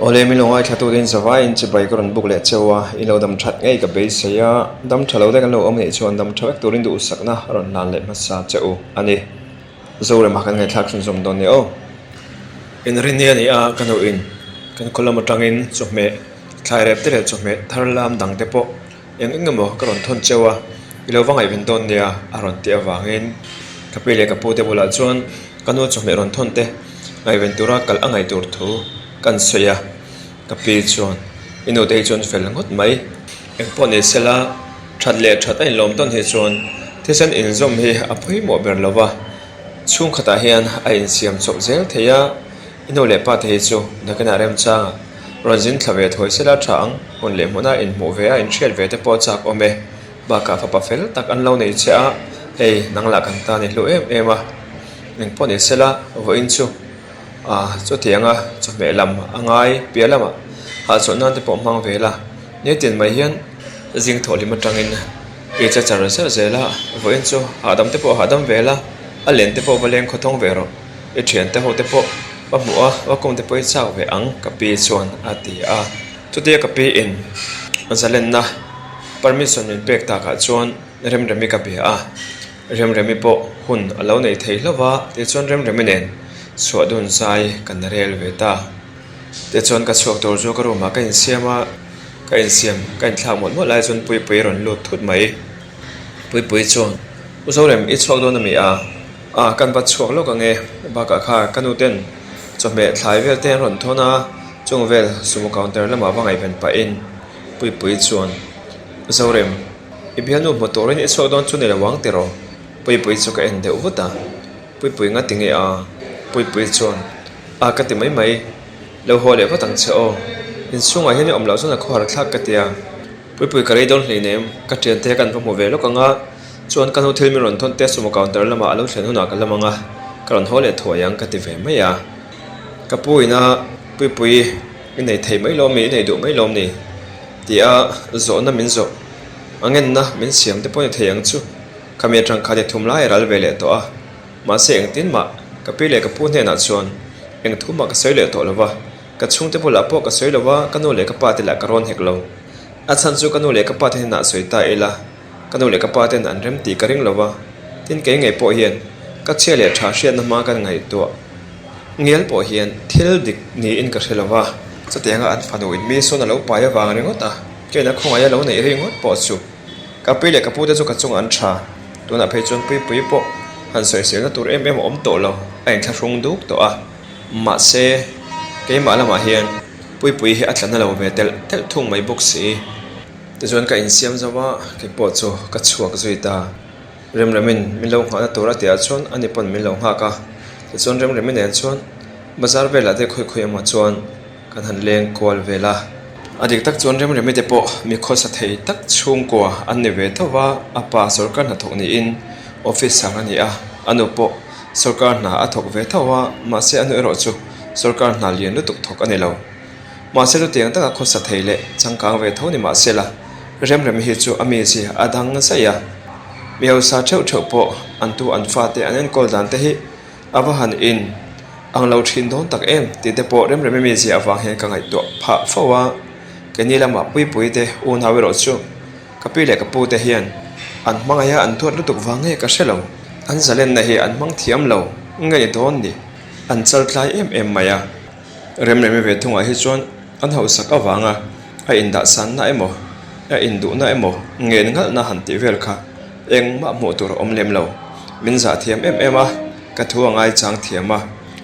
Awle min lo ngaithla tu te in zavaiin chibai ka rawn buk leh cheu a, in lo dam that ngei ka beisei a, dam tha lo te kan lo awm ngei chuan dam tha vek turin duhsakna a rawn hlan leh hmasa che u a ni. Zorema kan ngaihthlak chhunzawm dawn nia aw. Inrinni a ni a, ka nuin kan khaw lam atangin chawhmeh thlai rep te leh chawhmeh thar lam dang te pawh eng eng emaw ka rawn thawn cheu a, i lo va ngaihven dawn nia a rawn tih avangin ka pi leh ka pu te bulah chuan ka nu chawhmeh rawn thawn te ngaihven tura kal a ngaih tur thu kan sawi a, ka pi chuan i nu te hi chuan fel ngawt mai. Engpawh ni sela that leh that a inlawm tawn hi chuan thisen inzawm hi a pawimawh ber lo va, chhungkhatah hian a insiam chawp zel thei a, i nu leh pa te hi chu nakinah remchangah rawn zin thla ve thawi sela tha ang, hmun leh hmuna inhmuh ve a inhriat ve te pawh a chak awm e, bakah fapa fel tak an lo nei che a, hei nang lah kan tan i hlu em em a, engpawh ni sela vawiin chu. Ah chutianga chawhmeh lam a ngai piah lamah hahchawlh nan te pawh hmang ve la, nitin mai hian zing thawh hlim atangin i che char zel zel a, vawiin chu hahdam te pawh hahdam ve la, a len te pawh va leng khawthawng ve rawh, i thiante ho te pawh va hmuh a, va kawm te pawh i chak ve ang ka pi chuan a ti a. Chutia ka pi in zalenna permission min pek takah chuan Remremi ka bia a. Remremi pawh hun a lo nei thei hlauh a, tichuan Remremi nen chhuah dun zai kan rel ve ta. Tichuan ka chhuak tur chu ka room ah ka insiam a, ka insiam ka inthlak mawlh mawlh lai chuan Puipui a rawn lut thut mai. Puipui chuan, U Zorem, i chhuak dawn a mi a? A, kan va chhuak lawk ang e, bakah kha ka nu ten chawhmeh thlai vel te an rawn thawn a, chung vel sumo counter lamah va ngaihven pahin Puipui chuan, U Zorem, I bialnu hmu turin i chhuak dawn chu ni lo ang tiraw? Puipui chu ka en deuh vut a. Puipui nga ti nge a? Puipui chuan, A ka ti mai mai. Lo haw leh vat ang che aw. Inchhungah hian i awm loh chuan a khawhar thlak ka ti a. Puipui ka rei dawn hleinem, ka thiante kan va hmu ve lawk ang a, chuan ka hnu thil min rawn thawn te sumo counter lamah a lo thlen hunah ka lam ang a, ka rawn haw leh thuai ang ka ti ve mai a. Ka pu ina Puipui i nei thei mai lawm ni, i nei duh mai lawm ni? Tia zawhna min zawh a ngenna min siam te pawh ni thei ang chu. Khami atang khan i thum lai a ral ve leh tawh a, mahse engtin mah ka pi leh ka pu hnenah chuan eng thu mah ka sawi leh tawh lo va, ka chhungte bulah pawh ka sawi lo va, ka nu leh ka pa te lah ka rawn hek lo. A chhan chu ka nu leh ka pa te hnenah sawi ta ila, ka nu leh ka pa ten an rem tih ka ring lo va, tin kei ngei pawh hian ka chhia leh tha hriatna hma kan ngaihtuah. Ngial pawh hian thil dik niin ka hre lo va, chutianga an fanu in mi sawn a lo pai avang ringawt a, kena khawngaih a lo neih ringawt pawh chu ka pi leh ka pute chu ka chungah an tha. Tunah phei chuan Puipui pawh han sawiselna tur em em a awm tawh lo, a inthlahrung duk tawh a. Mahse, keimah lamah hian Puipui hi a tla na lo ve telh telh thung mai bawk si. Tichuan ka insiam zo a, keipawh chu ka chhuak zui ta. Remremin min lo nghahna tur a tihah chuan ani pawn min lo nghak a, tichuan Remremi nen chuan bazar velah te khawi khawi emaw chuan kan han leng kual vel a. A dik tak chuan Remremi te pawh mi khawsa thei tak chhungkua an ni ve tho va, a pa sawrkar hnathawk niin officer a ni a, a nu pawh sawrkar hna a thawk ve tho a, mahse a nu erawh chu sawrkar hna lian lutuk thawk a ni lo. Mahse chutiang taka khawsa thei leh changkang ve tho ni mahsela, Remremi hi chu a mizia a dang zaih a. Mi hausa theuh theuh pawh an tu an fate an enkawl dan te hi a va han in ang lo thin dawn tak em tih te pawh Remremi mizia avang hian ka ngaihtuah phah fo a. Keini lamah Puipui te unau erawh chu ka pi leh ka pu te hian an hmangaih a an duat lutuk vang nge ka hre lo. An zalenna hi an hmang thiam lo nge ni dawn ni? An chaltlai em em mai a. Remremi ve thungah hi chuan an hausak avanga a indahsanna emaw, a induhna emaw ngen ngalhna han tih vel kha engmah hmuh tur a awm lem lo. Min zah thiam em em a, ka thu a ngaichang thiam a,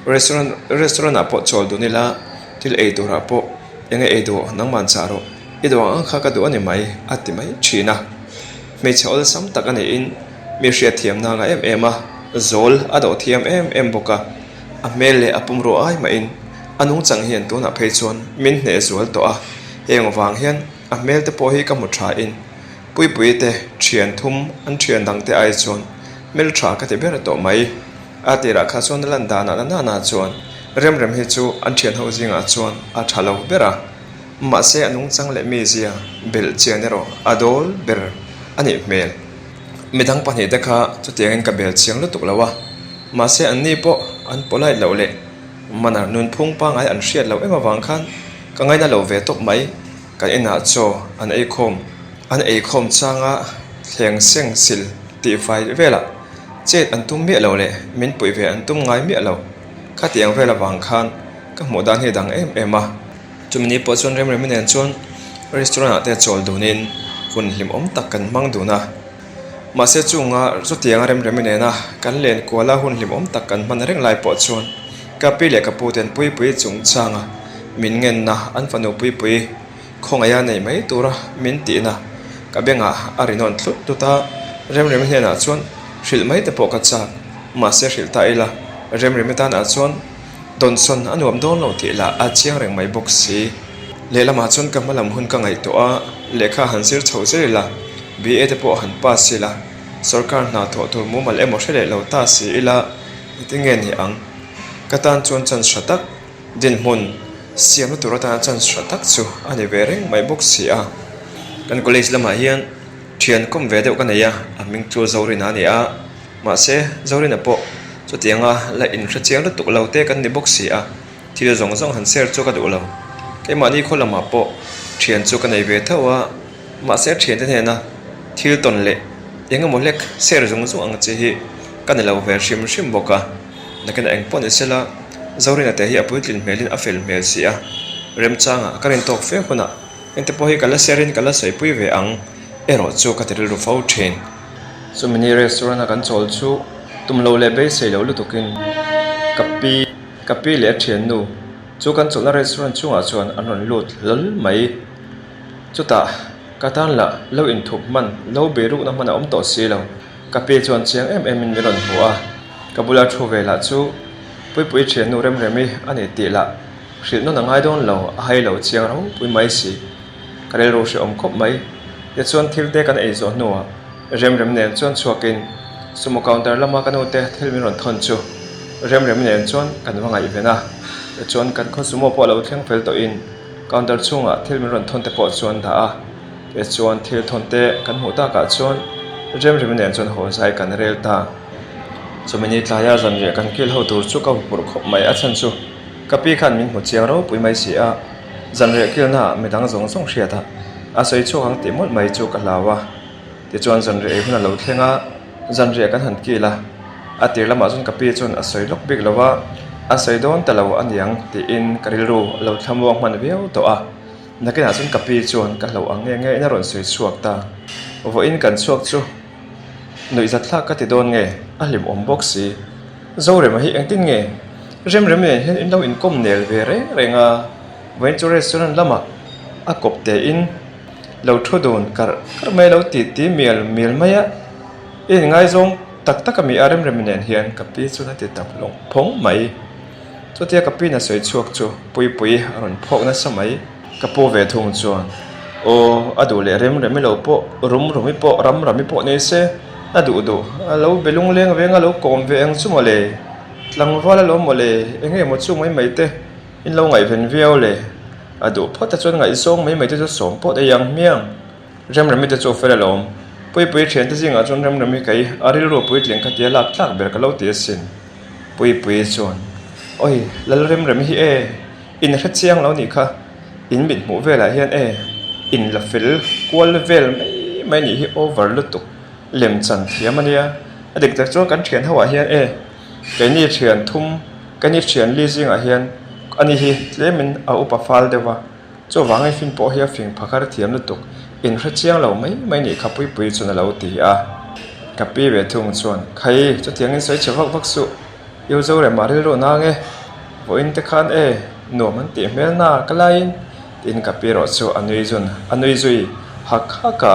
restaurant restaurant ah pawh chawl dun ila thil ei turah pawh enge ei duh nangman chah rawh, i duh ang ang kha ka duh a ni mai a ti mai thin a. Hmeichhe awlsam tak a niin mi hriatthiamna a ngah em em a, zawl a dawh thiam em em bawk a. A hmel leh a pumruah ai mahin a nungchang hian tunah phei chuan min hneh zual tawh a, heng vang hian a hmel te pawh hi ka hmu tha in Puipui te thian thum an thian dang te ai chuan hmel tha ka ti ber tawh mai. A tirah kha chuan a lan danah na nana chuan Remrem hi chu an thian ho zingah chuan a tha lo ber a, mahse a nungchang leh mizia belh chian erawh a dawl ber a nih hmel. Midang pahnihte kha chutiangin ka bel chiang lutuk lo a, mahse anni pawh an polite loh leh manner nunphung pangngai an hriat loh em avang khan Ka ngaina lo ve tawp mai. Kan inah chaw an eikhawm an eikhawm changa thleng seng sil tih fai velah chet an tum miah lo leh min puih ve an tum ngai miah lo. Khatiang vel avang khan ka hmuh dan hi a dang em em a. Chumi ni pawh chuan Remremi nen chuan restaurant ah te chawl dunin hun hlimawm tak kan hmang dun a. Mahse chunga chutianga Remremi nena kan len kuala hun hlimawm tak kan hman reng lai pawh chuan ka pi leh ka pu ten Puipuii chungchanga min ngenna an fanu Puipuii khawngaih a nei mai tura min tihna ka bengah a ri nawn tlut tlut a. Remremi hnenah chuan hrilh mai te pawh ka chak mahse hrilh ta ila Remremi tanah chuan Dawnsawn a nuam dawn lo tih lah a chiang reng mai bawk si. Lehlamah chuan ka hmalam hun ka ngaihtuah a, lehkha han zir chho zel ila, BA te pawh han pass ila, sorkar hna thawh tur mumal emaw hre leh lo ta si ila, engtin nge ni ang? Ka tan chuan chance hra tak, dinhmun siamna tur atana chance hra tak chu a ni ve reng mai bawk si a. Kan college lamah hian thian kawm ve deuh ka nei a, a hming chu Zorina a ni a. Mahse, Zorina pawh chutianga la inhre chiang lutuk lo te kan ni bawk si a, thil zawng zawng han share chu ka duh lo. Keimahni khaw lamah pawh thian chu ka nei ve tho a, mahse thiante hnena thil tawn leh eng emaw hlek share zung zung ang chi hi ka ni lo ve hrim hrim bawk a. Nakinah eng pawh ni sela, Zorina te hi a puitlin hmelin a fel hmel si a, remchangah ka rintawk fe hunah engte pawh hi ka la share in ka la sawipui ve ang erawh chu ka ti rilru fo thin. Chumi ni restaurant a kan chawl chu tum lo leh beisei lo lutukin ka pi ka pi leh a thiannu chu kan chawlhna restaurant chungah chuan an rawn lut hlawl mai. Chutah ka tan lah lo inthup hman lo beirukna hman a awm tawh si lo. Ka pi chuan chiang em em in min rawn hmu a, ka bula thu ve lah chu Puipui thiannu Remremi a ni tih lah hrilh nawn a ngai dawn lo a hai lo chiang ropui mai si. Ka rilru hrehawm khawp mai. Tichuan thil te kan ei zawh hnuah Remrem nen chuan chhuakin sumo counter lama ka nute thil min rawn thawn chu Remrem nen chuan kan va ngaihven a. Tichuan kan khaw sumo pawh a lo thleng fel tawhin counter chhungah thil min rawn thawn te pawh chuan dah a. Tichuan thil thawn te kan hmuh takah chuan Remrem nen chuan haw zai kan rel ta. Chumi ni tlaia zanriah kan kil ho tur chu ka hupurh khawp mai a chhan chu ka pi khan min hmu chiang ropui mai si a. Zanriah kilnaah midang zawng zawng hriat a, a sawi chhuak ang tih mawlh mai chu ka hlau a. Tichuan zanriah ei hun a lo thleng a, zanriah kan han kil a. A tir lamah chuan ka pi chuan a sawi lawk bik lo a, a sawi dawn ta lo a niang tiin ka rilru a lo thlamuang hman viau tawh a. Nakinah chuan ka pi chuan ka hlauh ang nge nge in a rawn sawi chhuak ta. Vawiin kan chhuak chu nuihzat thlak ka ti dawn nge a hlimawm bawk si. Zorema hi engtin nge? Remrem nen hian in lo inkawm nel ve reng reng a, vawiin chu restaurant lamah a kawp tein lo thu dun karh karh mai lo ti ti mial mial mai a, i inngaizawng tak tak a mi a Remrem nen hian ka pi chuan a ti ta hlawng phawng mai. Chutia ka pi na sawi chhuak chu Puipui a rawn phawk nasa mai. Ka pu ve thung chuan, Aw, a duh leh Remrem i lo pawh, rum rum i pawh, ram ram i pawh nei se, a duh duh, a lo be lungleng veng a lo kawm ve ang chu mawle. Tlangval alawm mawle, eng nge maw chu mai mai te in lo ngaihven viau le? A duh phawt a chuan ngaihzawng mai mai te chu sawm pawh daih ang hmiang. Remremi te chu fel alawm. Puipui thiante zingah chuan Remremi kei a rilru puitling kha tia lak tlak ber ka lo ti asin. Puipui chuan, Awi, Lal Remremi hi e, in hre chiang lo nih kha, in mit hmuh velah hian e, in la fel kual vel mai mai nih hi over lutuk. Lem chan thiam a nia. A dik tak chuan kan thian ho ah hian e keini thian thum keini thian li zingah hian ani hi tlemin a upa fal deuh a, chuvangin fin pawh hi a fing phakar thiam lutuk in hre chiang lo mai mai nih kha Puipui chuan a lo ti a. Ka pi ve thung chuan Khai chutiangin sawi chhe vak vak suh. Iu Zorema rilru nang e, vawiin te khan e, nuam an tih hmel na ka laiin tiin ka pi erawh chu a nui zun a nui zui hak hak a.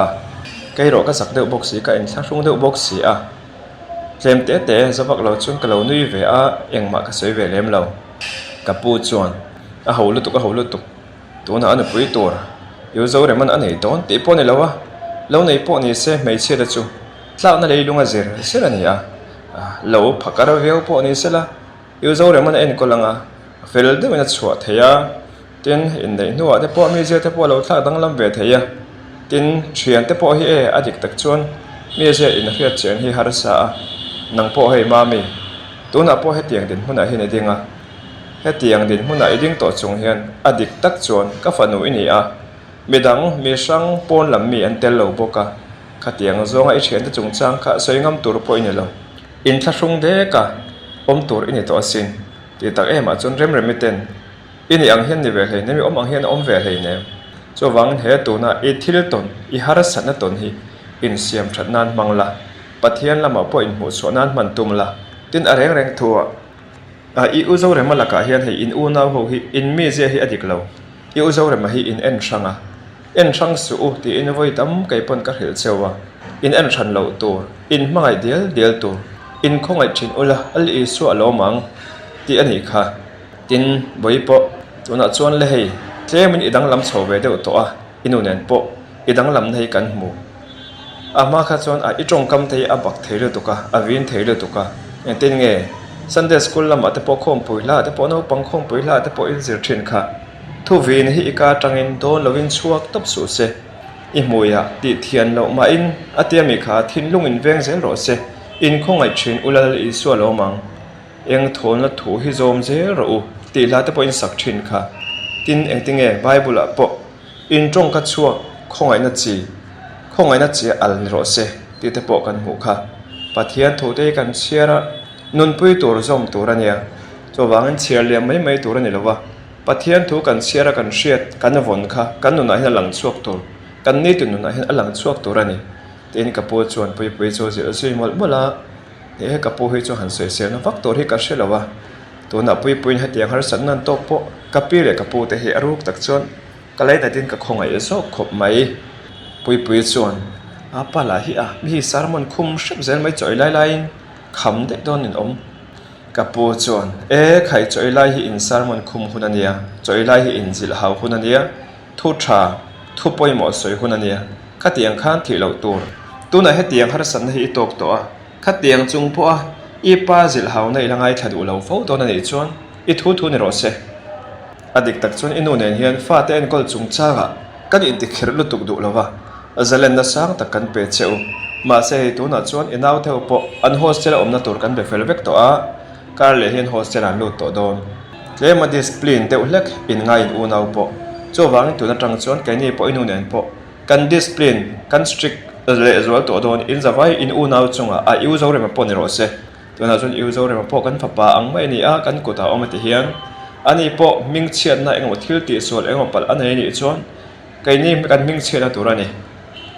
Kei erawh ka zak deuh bawk si, ka inthlahrung deuh bawk si a. Tlem te te za vak lo chuan ka lo nui ve a, engmah ka sawi ve lem lo. Ka pu chuan, A ho lutuk, a ho lutuk, tunah a nupui tur Iu Zoreman a nei dawn tih pawh ni lo a, lo nei pawh ni se hmeichhia te chu tlakna leilung a zir zir a ni a. Lo phakar viau pawh ni sela, Iu Zoreman a enkawl ang a, a fel deuhin a chhuah thei a, tin, inneih hnuah te pawh mizia te pawh a lo thlak danglam ve thei a, tin, thian te pawh hi e a dik tak chuan mizia inhriat chian hi harsa a, nang pawh hei Mami, tunah pawh hetiang dinhmunah hian i ding a. Hetiang dinhmunah i ding tawh chung hian a dik tak chuan ka fanu i ni a, midang mi hrang pawn lam mi an tel lo bawk a, khatiang zawnga i thiante chungchang kha sawi ngam tur pawh i ni lo. Inthlahrung dek a, awm tur i ni tawh asin. Tih tak emah chuan Remremi ten i nih ang hian ni ve hleinem, i awm ang hian a awm ve hleinem. Chuvangin he tuna i thil tawn, i harsatna tawn hi insiam that nan hmang la, Pathian lamah pawh inhmuhchhuah nan hman tum la. Tin, a reng reng thuah i u Zorema lakah hian hei in unau ho hi in mizia hi a dik lo, i u Zorema hi in en hrang a, en hrang suh u tiin vawi tam kei pawn ka hrilh cheu a, in en hran loh tur, in hmangaih dial dial tur, in khawngaih thin ula Lal Isua a lawm ang tih a nih kha. Tin, vawi pawh tunah chuan le hei tlemin i danglam chho ve deuh tawh a, i nu nen pawh i danglamna hi kan hmu. A hma kha chuan a i tawngkam te hi a bak thei lutuk a, a vin thei lutuk a. Engtin nge Sunday school lamah te pawh khawmpui hla te pawh naupang khawmpui hla te pawh in zir thin kha. Thu vin hi i ka atangin dawn lovin chhuak tawp suh se. I hmuiah tih thian loh mahin a tia mi kha thinlung in veng zel rawh se. In khawngaih thin u Lal Isua lawm ang. Eng thawlna thu hi zawm zel rawh u tih hla te pawh in sak thin kha. Tin, engtinge Bible ah pawh In tawngka chhuak khawngaihna chi, khawngaihna chi a al ni rawh se tih te pawh kan hmuh kha. Pathian thu te hi kan chhiar a, nunpui tur zawm tur a nia. Chuvangin chhiar liam mai mai tur a ni lo va, Pathian thu kan chhiar a kan hriat, kan vawn kha kan nunah hian a lang chhuak tur, kan nitin nunah hian a lang chhuak tur a ni. Tiin ka pu chuan Puipui chu zilh zui mawlh mawlh a, he ka pu hi chu han sawiselna vak tur hi ka hre lo a. Tunah Puipuiin hetiang harsatna an tawk pawh ka pi leh ka pu te hi a ruk tak chuan ka lainatin ka khawngaih zawk khawp mai. Puipui chuan a pa lah hi a mi hi sermon khum hrep zel mai chawi lai laiin kham daih dawn in awm. Ka pu chuan e khai chawi lai hi in sermon khum hun a nia, chawi lai hi in zilh hau hun a nia, thu tha, thu pawimawh sawi hun a nia, khatiang khan thih loh tur. Tunah hetiang harsatna hi i tawk tawh a. Khatiang chung pawha i pa zilh hauna i la ngaithla duh lo fo dawn a nih chuan i thu thu ni rawh se. A dik tak chuan i nu nen hian fate enkawl chungchangah kan intikhirh lutuk duh lo va, zalenna sang tak kan pe che u. Mahse hei tunah chuan i naute ho pawh an hostel a awmna tur kan be fel vek tawh a, kar leh hian hostel an lut tawh dawn. Tlema discipline deuh hlek in ngaiin unau pawh. Chuvangin tun atang chuan keini pawh i nu nen pawh Kan discipline, kan strict lehzual tawh dawn, in zavai in unau chungah a U Zorema pawh ni rawh se. Tunah chuan U Zorema pawh kan fapa ang mai a ni a, kan kutah a awm a ti hian ani pawh hmingchhiatna engemaw thil tihsual engemaw palh a nei a nih chuan keini kan hmingchhiatna tur a ni.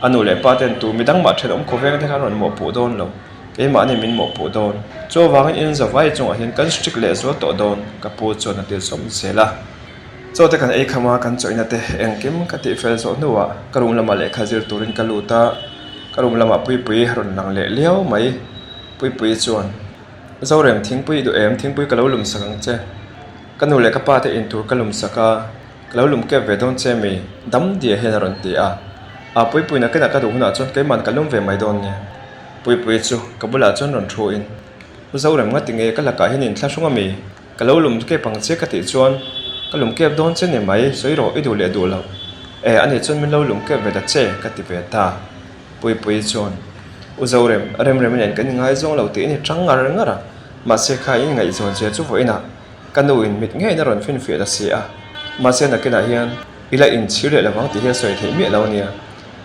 A nu leh pa ten tu midang mah thenawm khawveng te khan rawn mawhpuh dawn lo, keimahni min mawhpuh dawn. Chuvangin in zavai chungah hian kan strict lehzual tawh dawn, ka pu chuan a ti zawm zel a. Chaw te kan ei kham a, kan chawihna te engkim ka tih fel zawh hnuah ka room lamah lehkha zir turin ka lut a, ka room lamah Puipui a rawn lang leh liau mai. Puipui chuan, Zorem thingpui i duh em? Thingpui ka lo lum sak ang che. Ka nu leh ka pa te in tur ka lum sak a, ka lo lum kep ve dawn che mi? Dam diah hian a rawn ti a. A Puipui nakinah ka duh hunah chuan keiman ka lum ve mai dawn nia. Puipui chu ka bulah chuan rawn thu in, Zorem ngati nge ka lakah hian inthlahrung a mi? Ka lo lum kep ang che ka tih chuan ka lum kep dawn che ni mai, sawi rawh i duh leh duh loh. E, ani chuan min lo lum kep ve ta che ka ti ve ta. Puipui chuan, U Zorem, Remrem nen kan ingaizawng lo tih i ni tang ngar ngar a, mahse kha in ngaihzawn zia chu vawiinah ka nu in mit ngeiin a rawn finfiah ta si a, mahse nakinah hian i la inchhir leh lovang tih hi a sawi theih miah lo ania.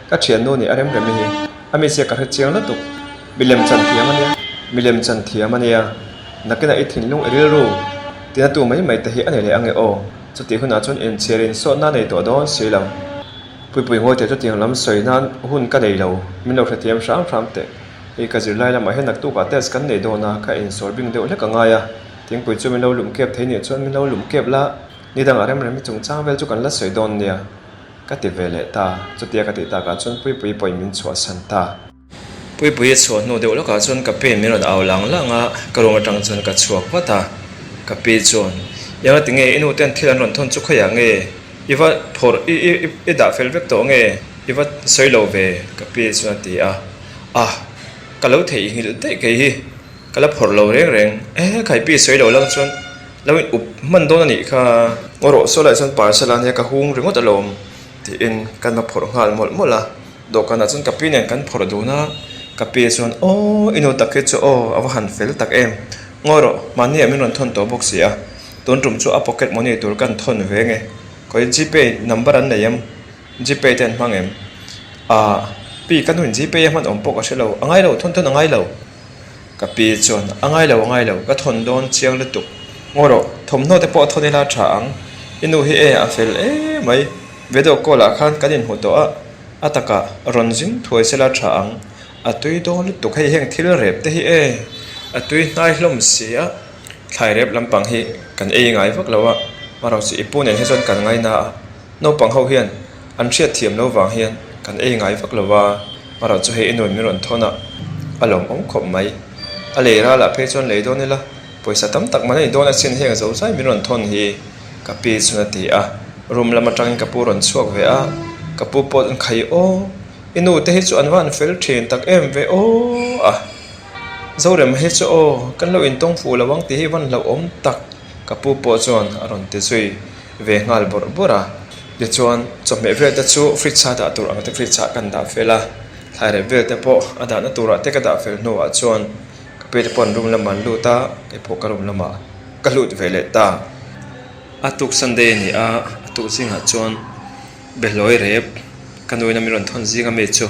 Ka thiannu nih a Remremi hi a mizia ka hre chiang lutuk. Milem chan thiam a nia, milem chan thiam a nia. Nakinah i thinlung i rilru tina tu mai mai te hi a nei leh ange aw. Chutih hunah chuan inchhir insawtna nei tawh dawn si lo. Puipui ngawi teh chutiang lam sawi nan hun ka nei lo, min lo hrethiam hram hram teh. Hei ka zirlai lamah hian naktukah test kan nei dawn a, ka insawl bing deuh hlek a ngai a. Thingpui chu min lo lum kep thei nih chuan min lo lum kep la, nidangah remrem i chungchang vel chu kan la sawi dawn nia. Ka ti ve leh ta, chutia ka tih takah chuan Puipui pawhin min chhuahsan ta. Puipui a chhuah hnu deuh lawkah chuan ka pi min rawn au lang lang a, ka room atang chuan ka chhuak vat a. Ka pi chuan, Engah tinge i nu ten thil an rawn thawn chu khawiah nge? I va phawrh i i i dah fel vek tawh nge? I va sawi lo ve? Ka pi chuan a ti a. Ah, ka lo theihnghilh daih kei hi, ka la phawrh lo reng reng. Eh, khai pi sawi lo lang chuan lo in up hman dawn a nih kha. Ngaw rawh saw lai chuan parcel a nia ka hung ringawt alawm tiin ka na phawrh nghal mawlh mawlh a. Dawhkanah chuan ka pi nen kan phawrh dun a, ka pi chuan aw i nu tak hi chu aw a va han fel tak em, ngawi rawh mahni ah min rawn thawn tawh bawk si a. Tun tum chu a pocket money tur kan thawn ve nge. Khawi gpay number an nei em? Gpay te an hmang em? Ahh pi ka nuin gpay a hman awm pawh ka hre lo. A ngai lo thawn thawn a ngai lo. Ka pi chuan a ngai lo a ngai lo ka thawn dawn chiang lutuk. Ngaw rawh thawmhnaw te pawh a thawn ila a tha ang. I nu hi e a fel emai. Video call ah khan kan inhmu tawh a a takah rawn zing thuai sela tha ang. A tui dawn lutuk hei heng thil rep te hi e a tui hnai hlawm si a. Thlai rep lampang hi kan ei ngai vak lo a, marawh chu i pu nen hi chuan kan ngaina a, naupang ho hian an hriat thiam lo vang hian kan ei ngai vak lo a, marawh chu hei i nuin min rawn thawn a, a lawmawm khawp mai. A lei ralah phei chuan lei dawn ila, pawisa tam tak man a ni dawn asin heng zo zai min rawn thawn hi ka pi chuan a ti a, room lam atangin ka pu rawn chhuak ve a, ka pu pawh an khai aw, i nu te hi chu an va han fel thin tak em ve aw a. Zorem hi chu aw, kan lo intawng fuh lo ang tih hi van hlauhawm tak ka pu pawh chuan a rawn ti zui ve nghal bawrh bawrh a. Tichuan, chawhmeh vel te chu fridge a dah tur ang te fridge ah kan dah fel a, thlairep vel te pawh a dahna turah te ka dah fel hnuah chuan ka pi te pawh an room lamah an lut a, kei pawh ka room lamah ka lut ve leh ta. A tuk Sunday a ni a, a tuk zingah chuan Behlawi rep, ka nuin a min rawn thawn zing ami chu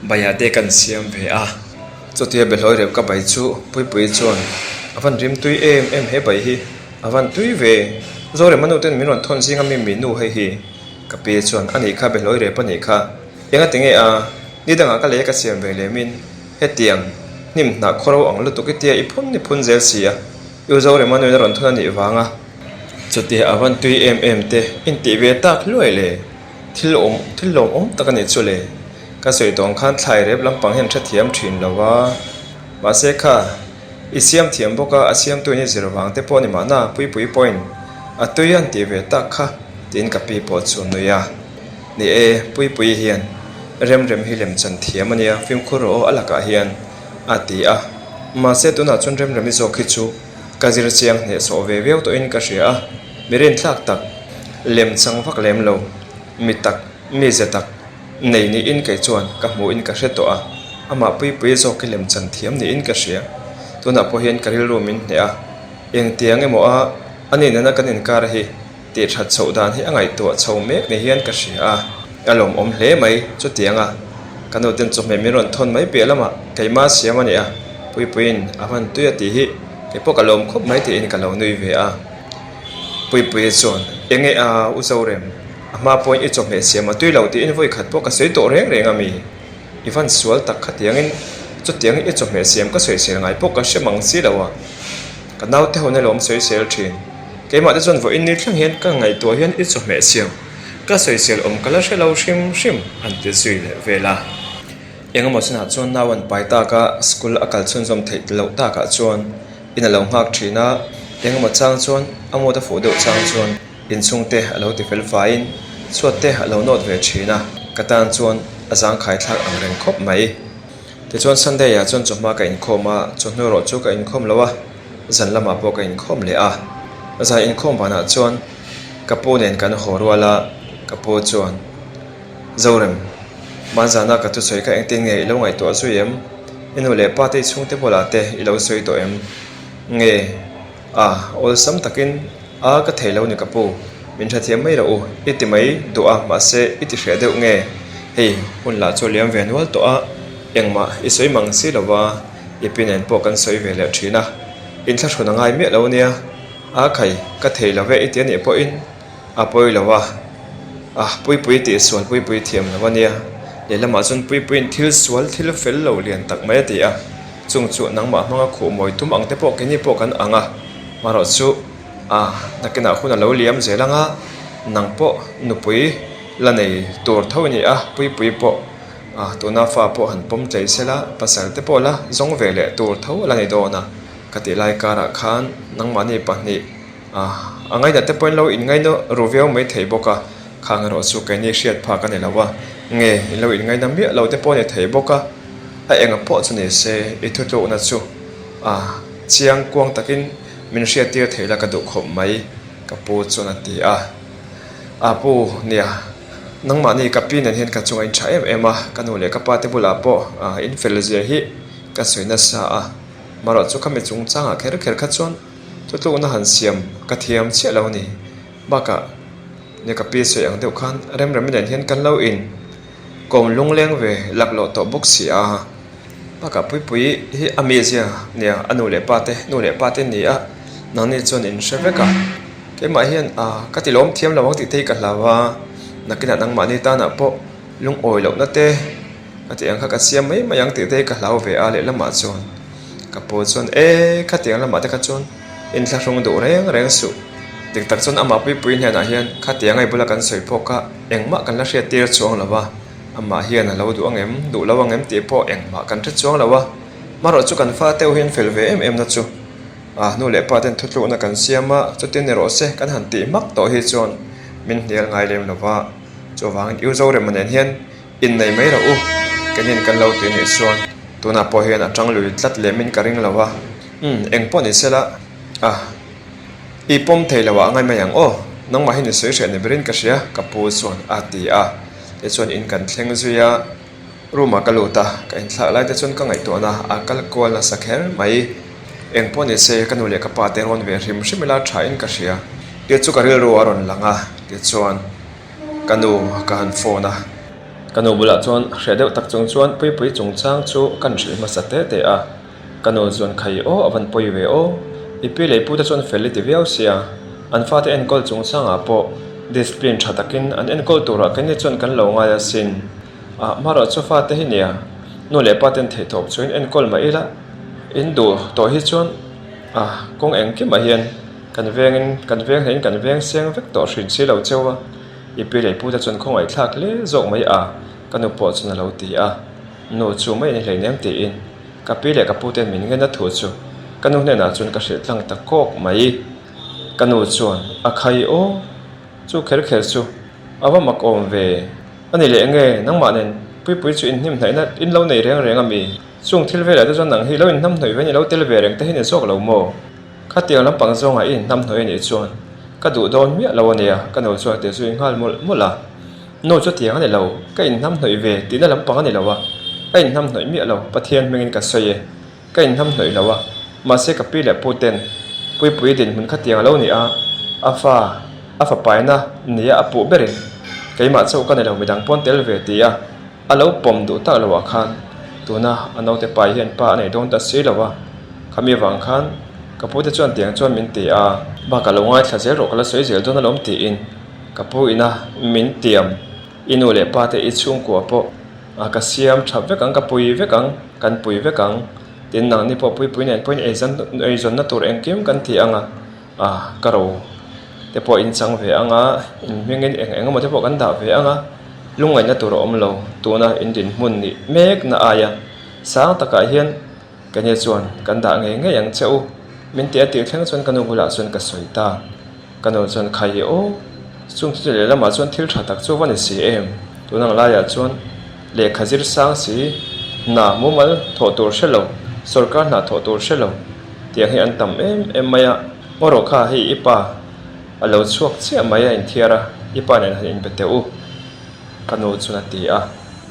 baiah te kan siam ve a. Chutia behlawi rep ka bai chu Puipuii chuan a van rim tui em em he bai hi, a van tui ve. Zorema nu ten min rawn thawn zing ami mi nu hei hi. Ka pi chuan a nih kha behlawi rep a nih kha, enga ti nge a, ni dangah ka lei a ka siam ve lemin hetiang hnim hnah khawro ang lutuk i tia i phun i phun zel si a, U Zorema nuin a rawn thawn a nih vanga. Chutia a van tui em em te intih ve tak hluai le, thil awm thil lawm awm tak a nih chu le. Ka sawi tawng khan thlai rep lampang hian hre thiam thin lo va, mahse kha i siam thiam bawk a, a siamtu in i zir vang te pawh a ni mahna Puipui pawhin a tui an tih ve tak kha tiin ka pi pawh chu a nui a. Ni e, Puipui hian Remrem hi lemchan thiam a nia, fimkhur rawh aw a lakah hian a ti a, mahse tunah chuan Remremi zawk hi chu Ka zir chiang hnehsawh ve viau tawhin ka hria a, mi rinthlak tak, lem chang vak lem lo, mi tak, mi ze tak nei niin kei chuan ka hmuhin ka hre tawh a, amah puipui zawk hi lem chan thiam niin ka hria. Tunah pawh hian ka rilru min hneh a, engtiang emaw a a ni nena kan inkar hi Tih that chhoh dan hi a ngaihtuah chho mek ni hian ka hria a, a lawmawm hle mai. Chutiang a, ka nu ten chawhmeh min rawn thawn mai piah lamah keimah siam a ni a, Puipuiin a hman tui a tih hi kei pawh ka lawm khawp mai tiin ka lo nui ve a. Puipuia chuan, Enge a, U Zorem, a hma pawhin i chawhmeh siam a tui lo tiin vawi khat pawh ka sawi tawh reng reng a mi? I van sual tak khatiangin chutiangin i chawhmeh siam ka sawisel ngai pawh ka hre mang si lo a. Ka naute ho nelawm sawisel thin. Keimah te chuan vawiin ni thleng hian ka ngaihtuah hian i chawhmeh siam ka sawisel awm ka la hre lo hrim hrim an ti zui leh vel a. Engemaw chinah chuan nau an pai tak a, school a kal chhunzawm theih loh takah chuan in a lo nghak thin a, engemaw chang chuan a mood a fuh deuh chang chuan inchhung te a lo ti fel faiin chhuat te a lo nawt ve thin a, ka tan chuan a zangkhai thlak ang reng khawp mai. Tichuan Sunday ah chuan chawhma ka inkhawm a, chawhnu erawh chu ka inkhawm lo a, zan lamah pawh ka inkhawm leh a. Zan inkhawm vanah chuan ka pu nen kan haw rual a, ka pu chuan, Zorem, hmanzana ka thusawi kha engtin nge i lo ngaihtuah zui em? I nu leh pa te i chhungte bulah te i lo sawi tawh em? Nge? A, awlsam takin a ka thei lo ni ka pu, min hrethiam mai rawh u, i ti mai duh a, mahse i ti hreh deuh nge? Hei, hun lah chu a liam ve nual tawh a, engmah i sawi mang si lo va, i pi nen pawh kan sawi ve leh thin a, inthlahrun a ngai miah lo nia, a khai, ka thei lo ve i ti a nih pawhin a pawi lo a, a puipui tih sual puipui thiam lo a nia, lehlamah chuan puipuiin thil sual thil fel lo lian tak mai a ti a. Chung chu nangmah hmanga khuh mawi tum ang te pawh keini pawh kan ang a, marawh chu a nakinah hun a lo liam zel ang a, nang pawh nupui la nei tur tho i ni a, puipui pawh a tuna fa pawh han pawm tlei se la, pasal te pawh la zawng ve leh tur tho a la ni dawn a, ka tih lai karah khan nangmahni pahnih A, a ngainat te pawhin lo inngaina ru viau mai thei bawk a, khang erawh chu keini hriat phak a ni lo a, nge in lo inngaina miah lo te pawh a ni thei bawk a, a enga pawh chu ni se i thutlukna chu a chiang kuang takin min hriattir thei la ka duh khawp mai ka pu chuan a ti a. A pu, nia, nangmahni ka pi nen hian ka chunga in tha em em a, ka nu leh ka pa te bulah pawh in fel zia hi ka sawi nasa a, marawh chu khami chungchangah kher kher kha chuan. Thutlukna han siam ka thiam chiah lo a ni. Bakah nia ka pi sawi ang deuh khan Remremi nen hian kan lo in kawm lungleng ve laklawh tawh bawk si a. Bakah Puipuii hi a mizia nia a nu leh pa te nu leh pa te ni a nangni chuan in hre vek a. Keimah hian ah ka ti lawm thiam lo ang tih te hi ka hlau a, nakinah nangmahni tanah pawh lungawi lohna te ka tih ang kha ka siam mai mai ang tih te hi ka hlau ve a lehlamah chuan ka pu chuan e khatiang lamah te kha chuan inthlahrung duh reng reng suh dik tak chuan amah puipui hnenah hian khatiang ai bula kan sawi pawh kha engmah kan la hriat tir chuang lo va amah hian a lo duh ang em duh lo ang em tih pawh engmah kan hre chuang lo a marawh chu kan fate ho hian fel ve em em na chu. A nu leh pa ten thutlukna kan siam a, chutin ni rawh se kan han tih hmak tawh hi chuan min hnial ngai lem lo va, chuvangin U Zorema nen hian innei mai rawh u, kenin kan lo tih nih chuan tunah pawh hian a tang lui tlat lemin ka ring lo va, umm eng pawh ni sela a i pawm thei lo ah ngai mai ang aw, nangmah hi ni sawi hreh ni berin ka hria ka pu chuan a ti a, tichuan in kan thleng zui a. Room ah ka lut a, ka inthlak lai te chuan ka ngaihtuahna a kal kual nasa kher mai. Eng pawh ni se ka nu leh ka pa te rawn ve hrim hrim ila tha in ka hria. Tih chu ka rilru a rawn lang a, tichuan ka nu ka han phone a. Ka nu bulah chuan hreh deuh tak chung chuan Puipui chungchang chu kan hrilh hmasa te te a. Ka nu chuan khai aw a van pawi ve aw, i pi leh i pu te chuan fel i ti viau sia, an fate enkawl chungchangah pawh discipline tha takin an enkawl turah keini chuan kan lo ngai asin. Ah hmarawh chu fate hi nia, nu leh pa ten theihtawp chu in enkawl mah ila, in duh tawh hi chuan ah kawng engkimah hian kan vengin kan veng hlein kan veng seng vek tawh hrin si lo cheu a, i pi leh pu te chuan khawngaih thlak hle zawk mai a ka nu pawh chuan a lo ti a, nu chu mai ni hleinem tiin ka pi leh ka pu ten min ngen a thu chu ka nu hnenah chuan ka hrilh tlang ta kawk mai, ka nu chuan a khai aw chu kher kher chu a va mak awm ve. A ni leh enge, nangmah nen Puipui chu inhnim hnaihna in lo nei reng reng a mi? Chung thil velah te chuan nang hi lo inhnam hnawih ve ni lo tel ve reng te hi ni zawk lo maw? Khatiang lampang zawngah i inhnam hnawih a nih chuan ka duh dawn miah lo a nia, ka nu chuan a ti zui nghal mawlh mawlh a. Nu chutiang a ni lo, ka inhnam hnawih ve tihna lampang a ni lo a, ka inhnam hnawih miah lo, Pathian hmingin ka sawi e. Ka inhnamhnawih lo a, mahse ka pi leh pu ten Puipui dinhmun khatiang a lo ni a, a fa, a fapaina nia a puh berin keimah chauh ka ni lo midang pawn tel ve ti a, a lo pawm duh tak loh ah khan tuna a naute pai hian pa a nei dawn ta si lo a, khami avang khan ka pu te chuan tiang chuan min ti a, bakah lo ngaithla zel rawh ka la sawi zel dawn alawm tiin ka pu ina min tiam i nu leh pa te i chhungkua pawh A ka siam tha vek ang, ka pui vek ang, kan pui vek ang. Tin, nangni pawh puipui nen pawhin eizawnna tur engkim kan ti ang a, a ka ro te pawh in chang ve ang a, in hmingin eng eng emaw te pawh kan dah ve ang a, lungngaihna tur a awm lo. Tuna in dinhmun nih mekna aia sang takah hian Kani chuan kan dah ngei ngei ang che u, min ti a tih thleng chuan ka nu bulah chuan ka sawi ta. Ka nu chuan khai aw, chung chu lehlamah chuan thil tha tak chu va ni si em? Tun ang laiah chuan lehkha zir sang si, hna mumal thawh tur hre lo, sawrkar hna thawh tur hre lo tiang hi an tam em em mai a. Ngaw rawh kha hei i pa a lo chhuak chiah mai a inthiar a, i pa nen han inbe teh u, ka nu chuan a ti a.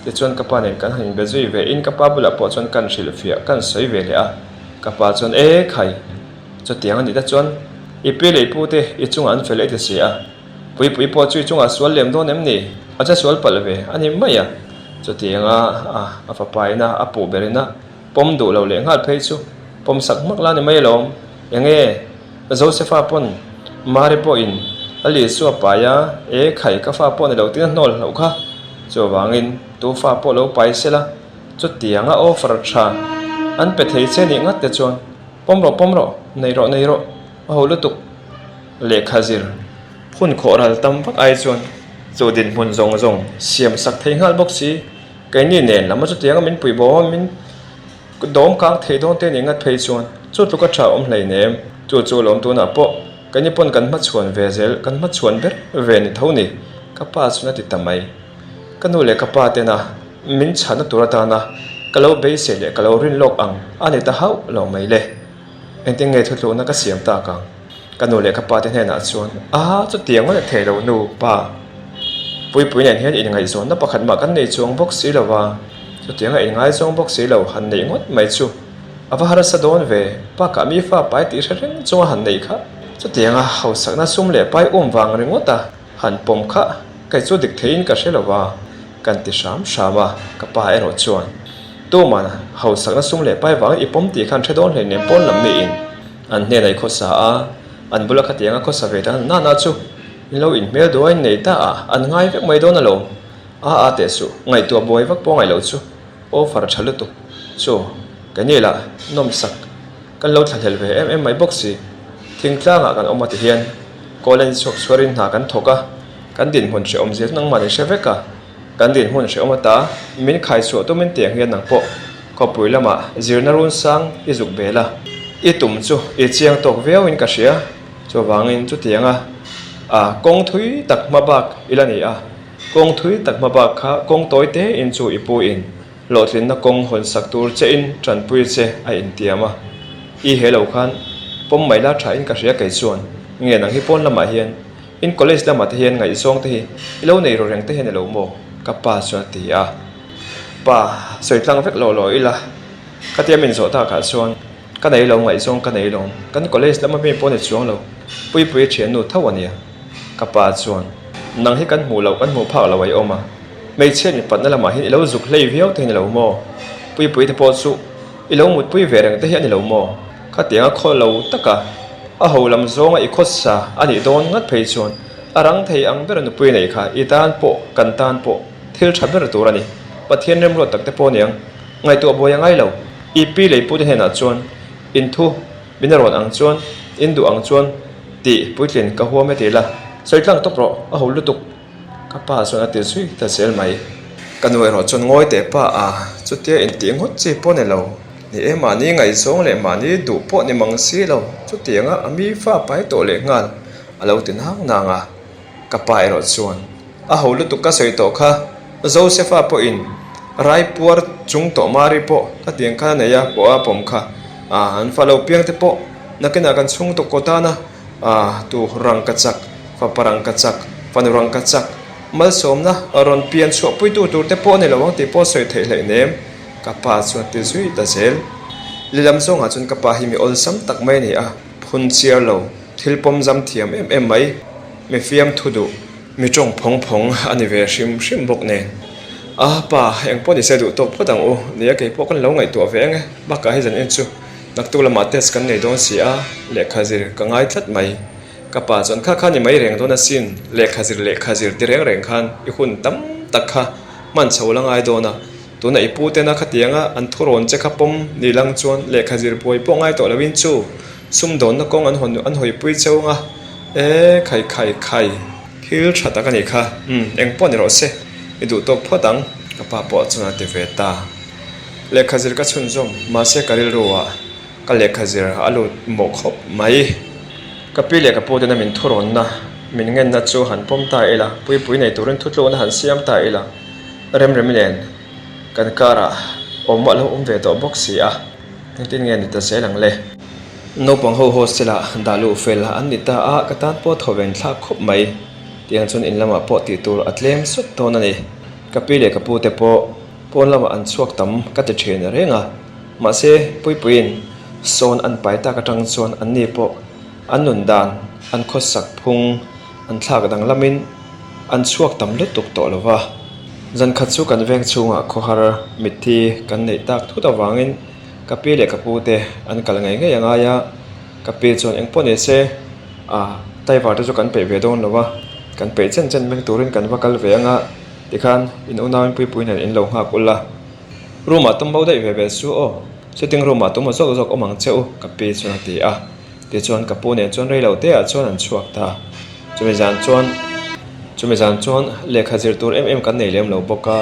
Tichuan ka pa nen kan han inbe zui ve in ka pa bulah pawh chuan kan hrilhfiah kan sawi ve leh a, ka pa chuan e khai chutiang a nih ta chuan i pi leh i pu te i chungah an fel e ti si a, Puipui pawh chu i chungah sual lem dawn em ni? A che sual palh ve a ni mai a, chutianga a fapa ina a puh ber ina pawm duh lo leh nghal phei chu pawm sak hmak la ni mai alawm, enge Josefa pawn Mari pawhin a Lisua pai a, e khai ka fa pawh ni lo tiin a hnawl hlauh kha, chuvangin tu fa pawh lo pai sela chutianga offer tha an pe thei che nih ngat te chuan pawm rawh pawm rawh nei rawh nei rawh a ho lutuk lehkha zir hun khawh ral tam vak ai chuan chu dinhmun zawng zawng siam sak thei nghal bawk si keini nen lama chutianga min pui bawm a min Dawm kang thei dawn te nih ngat phei chuan chu tluk a tha awm hleinem. Chu chu lawm tunah pawh keini pawn kan hmachhuan ve zel, kan hmachhuan ber ve ni tho ni, ka pa chuan a ti ta mai. Ka nu leh ka pa tena min chhanna tur atana ka lo beisei leh ka lo rin lawk ang a ni ta hauh lo mai le. Engtin nge thuthlukna ka siam tak ang? Ka nu leh ka pa te hnenah chuan, A, chutiang ngawt thei lo nu, pa. Puipui nen hian inngaihzawnna pakhat mah kan nei chuang bawk si lo va, chutianga inngaizawng bawk si lo han neih ngawt mai chu. A va harsa dawn ve, bakah mi fa pai tih hre reng chunga han nei kha. Chutianga hausakna sum leh pai um vang ringawt a han pawm kha kei chu dik theiin ka hre lo va, kan ti hram hram a, ka pa erawh chuan tuman hausakna sum leh pai vangin i pawm tih khan hre dawn hleinem pawn lam miin an hnenah i khawsa a, an bula khatianga khawsa ve ta nana chu in lo inhmel duain nei ta a, an ngai vek mai dawn alawm. A a teh suh, ngaihtuah buai vak pawh ngaih loh chu. Offer tha lutuk chu ka ni lah nawmsak kan lo thlahlel ve em em mai bawk si. Thingtlangah kan awm a ti hian college chhuak chhuarin hna kan thawk a, kan dinhmun hrehawm zia chu nangmah ni hre vek a, kan dinhmun hrehawm ata min khaichhuah tumin tiang hian nang pawh khawpui lamah zirna run sang i zuk bel a, i tum chu i chiang tawk viauin ka hria. Chuvangin chutianga kawng thui tak hma bak i la ni a. Kawng thui tak hma bak kha kawng tawi te in chu i pu in hlawhtlinna kawng hawn sak tur che in tanpui che a intiam a. I he lo khan pawm mai la tha in ka hria kei chuan nge nang hi pawn lamah hian in college lamah te hian ngaihzawng te hi i lo nei ru reng te hian i lo maw? Ka pa chuan a ti a. Pa sawi tlang vek lo lo ila khatia min zawh takah chuan Ka nei lo ngaihzawng ka nei lo, kan college lama mi pawh ni chuang lo, Puipuii thiannu tho a nia. Ka pa chuan, Nang hi kan hmuh loh kan hmuh phak lo a i awm a, hmeichhia mipatna lamah hian i lo zuk hlei viau te hi ni lo maw? Puipuii te pawh chu i lo mutpui ve reng te hi a ni lo maw? Khatianga khaw lo taka a ho lam zawnga i khawsa a nih dawn ngat phei chuan a rang thei ang ber nupui nei kha i tan pawh kan tan pawh thil tha ber tur a ni. Pathian remruat tak te pawh niang Ngaihtuah buai a ngai lo. I pi lei pute hnenah chuan in thu min a rawn ang chuan in duh ang chuan tih puitlin ka huam e ti la, sawi tlang tawp rawh, a ho lutuk. Ka pa chuan a ti zui ta zel mai. Ka nu erawh chuan ngawi teh pa a, chutia intih ngawt chi pawh ni lo. Ni e, mahni ngaihzawng leh mahni duh pawh ni mang si lo, chutianga a mi fa pai tawh leh nghal a lo ti nang nang a. Ka pa erawh chuan a ho lutuk ka sawi tawh kha, Josefa pawhin raipuar chung tawh Mari pawh ka tiang khan a nei a, pawh a pawm kha, an fa lo piang te pawh nakinah kan chhung tawk kaw tana tu rangkachak, fapa rangkachak, fanu rangkachak, malsawmna rawn pian chhuahpuitu tur te pawh a ni lo ang tih pawh sawi theih hleih nem, ka pa chuan ti zui ta zel. Lehlam zawngah chuan ka pa hi mi awlsam tak mai a ni a, phun chiar lo. Thil pawm zam thiam em em mai, mi fiam thu duh, mi tawng phawng phawng a ni ve hrim hrim bawk nen. A pa, eng pawh ni se duh tawk phawt ang u, nia kei pawh kan lo ngaihtuah ve ang e, bakah hei zan en chu naktuk lamah test kan nei dawn si a, lehkha zir ka ngai tlat mai. Ka pa chuan kha kha ni mai reng dawn asin, lehkha zir lehkha zir ti reng reng khan i hun tam tak kha hman chho la ngai dawn a, Tuna i pu tena khatianga an thurawn che kha pawm ni lang chuan lehkha zir buai pawh ngai tawh loin chu sumdawnna kawng an hawn an hawipui cheu anga e khai khai khai thil tha tak a nih kha umm eng pawh ni rawh se i duh tawk phawt ang ka pa pawh chuan a ti ve ta. Lehkha zir ka chhunzawm mahse ka rilru ah ka lehkha zir a lut mawh khawp mai. Ka pi leh ka pu tena min thurawnna min ngenna chu han pawm ta ila puipui nei turin thutlukna han siam ta ila. Remremi nen kan karah awm a lo awm ve tawh bawk si a, engtin nge ni ta zel ang le? Naupang ho hostel ah dah luh fel an ni ta a, ka tan pawh thaw ven thlak khawp mai. Tiang chuan in lamah pawh tih tur a tlem sawt dawn a ni. Ka pi leh ka pu te pawh pawn lamah an chhuak tam ka ti thin reng a, mahse Puipuiin sawn an pai tak atang chuan an ni pawh an nun dan, an khawsak phung an thlak danglamin, An chhuak tam lutuk tawh lo va, zan khat chu kan veng chhungah khawhar mitthi kan neih tak thut avangin ka pi leh ka pu te an kal ngei ngei a ngai a, ka pi chuan eng pawh ni se a driver te chu kan peih ve dawn lo va, kan peih chen chen vek turin kan va kal ve anga tikhan in unauin puipui nen in lo nghak ul a, room ah tum bo daih ve ve su aw, sitting room ah tum aw zawk zawk awm ang che u ka pi chuan a ti a. Tichuan ka pu nen chuan reilo te ah chuan an chhuak ta. Chumi zan chuan chumi zan chuan lehkha zir tur em em kan nei lem lo bawk a,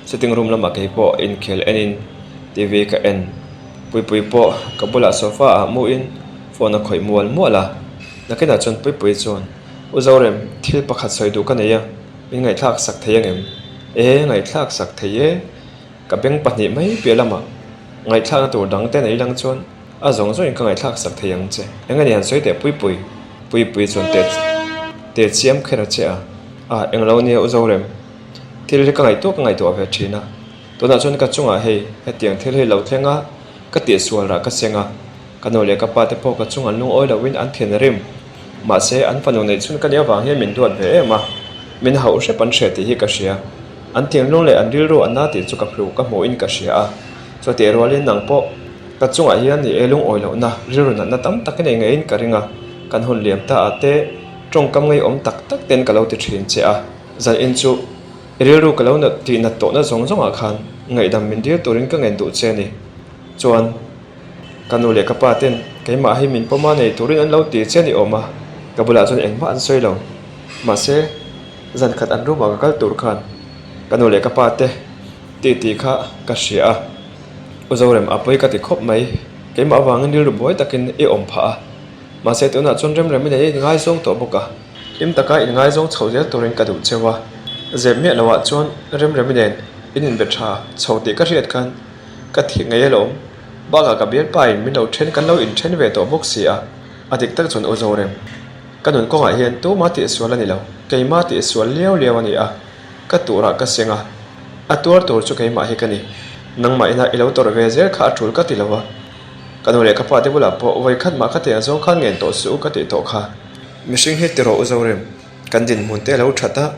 sitting room lamah kei pawh inkhel enin TV ka en. Puipui pawh ka bulah sofa ah muin phone a khawih mual mual a. Nakinah chuan Puipui chuan, U Zorem, thil pakhat sawi duh ka nei a, min ngaihthlak sak thei angem? E, ngaihthlak sak thei e. Ka beng pahnih mai piah lamah ngaihthlakna tur dang te nei lang chuan A zawng zawngin ka ngaihthlak sak thei ang che. Eng a ni han sawi teh Puipui? Puipui chuan teh teh chiam kher a che a. A, eng lo nia u Zorem. Thil hi ka ngaihtuah ka ngaihtuah ve thin a. Tunah chuan ka chungah hei hetiang thil hi lo thleng a. Ka tihsual rah ka seng a, ka nu leh ka pa te pawh ka chung an lungawi loin an thin rim. Mahse, an fanu neih chhun ka nih avang hian min duat ve em a, min hauh hrep an hria tih hi ka hria. An thinlung leh an rilru an na tih chu ka hlu ka hmuhin ka hria a. Chutih rualin nang pawh ka chungah hian ni e lungawi lohna, rilru natna tam tak i nei ngeiin ka ring a, kan hun liam ta ah te tawngkam ngeiawm tak tak ten ka lo ti thin che a. Zan in chu i rilru ka lo tih nat tawhna zawng zawngah khan ngaihdam min dil turin ka ngen duh che a ni. Chuan. Ka nu leh ka pa ten keimah hi min pawm a nei turin an lo ti che ni awm a, ka bulah chuan engmah an sawi lo. Mahse, zan khat an room ah ka kal tur khan ka nu leh ka pa te tih tih kha ka hria a, U Zorem a pawi ka ti khawp mai, keimah avangin rilru buai takin i awm phah a, mahse tunah chuan remrem i nei inngaizawng tawh bawk a, hlim taka inngaizawng chho zel turin ka duh cheu a, zep miah loah chuan remremi nen in inbe tha chho tih ka hriat khan Ka thih ngei alawm. Bakah ka bialpa in min lo then kan lo inthen ve tawh bawk si a, a dik tak chuan U Zorem. Ka nun kawngah hian tuma tihsual a ni lo, keimah tihsual liau liau a ni a, ka turah ka seng a, a tuar tur chu keimah hi ka ni. Nangmah ina i lo tawrh ve zel kha a tul ka ti lo a, ka nu leh ka pa te bulah pawh vawikhat mah ka tiang zawng khan ngen tawh suh u ka tih tawh kha. Mihring hi ti rawh U Zorem, kan dinhmun te a lo that a,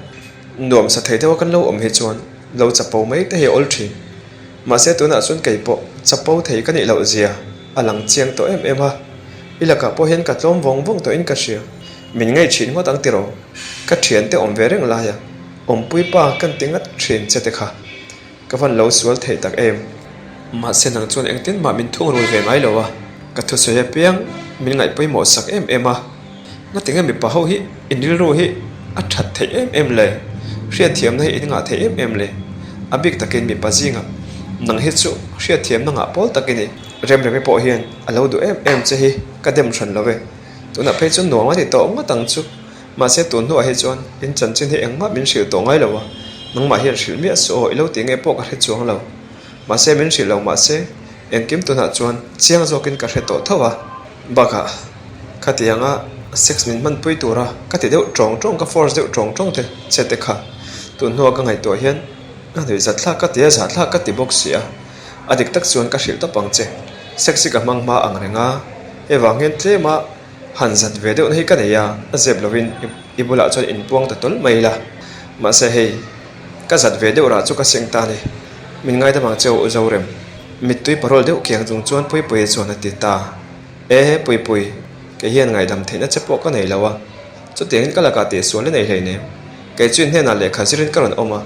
nuamsa thei deuha kan lo awm hi chuan lo chapo mai te hi a awl thin. Mahse tunah chuan kei pawh chapo thei ka nih loh zia a lang chiang tawh em em a, i lakah pawh hian ka tlawm vawng vawng tawhin ka hria. Min ngaih thin ngawt ang tiraw? Ka thiante awm ve reng laia awmpui pa kan ti ngat thin che te kha ka van lo sual thei tak em. Mahse nang chuan engtin mah min thungrul ve ngai lo a, ka thusawi apiang min ngaih pawimawh sak em em a. Ngatinge mipa ho hi in rilru hi a that theih em em le? Hriatthiamna hi in ngah theih em em le? A bik takin mipa zingah nang hi chu hriatthiamna ngah pawl tak i ni. Remremi pawh hian a lo duh em em che hi ka dem hran lo ve. Tunah phei chuan nuam a ti tawh ngawt ang chu. Mahse tun hnuah hi chuan in chanchin hi engmah min hrilh tawh ngai lo a, nangmah hian hrilh miah suh aw i lo tih nge pawh ka hre chuang lo. Mahse min hrilh lo mahse engkim tunah chuan chiang zawkin ka hre tawh tho a. Bakah khatianga sex min hmanpui tura ka ti deuh tawng tawng, ka force deuh tawng tawng te che te kha tun hnua ka ngaihtuah hian a nuih zat thlak ka ti a, zah thlak ka ti bawk si a. A dik tak chuan ka hrilh tawp ang che. Sex hi ka hmang hma ang reng a, hei vang hian tlema han zat ve deuhna hi ka nei a, a zep lovin i bulah chuan inpuang ta tawlh mai ila. Mahse hei. Ka zat ve deuh rah chu ka seng ta ni. Min ngaidam ang che u Zorem. Mittui parawl deuh kiang chung chuan Puipuia chuan a ti ta. E, Puipui, kei hian ngaihdam theihna che pawh ka nei lo a. Chutiangin ka lakah tihsual i nei hleinem. Kei chu in hnenah lehkha zirin ka rawn awm a.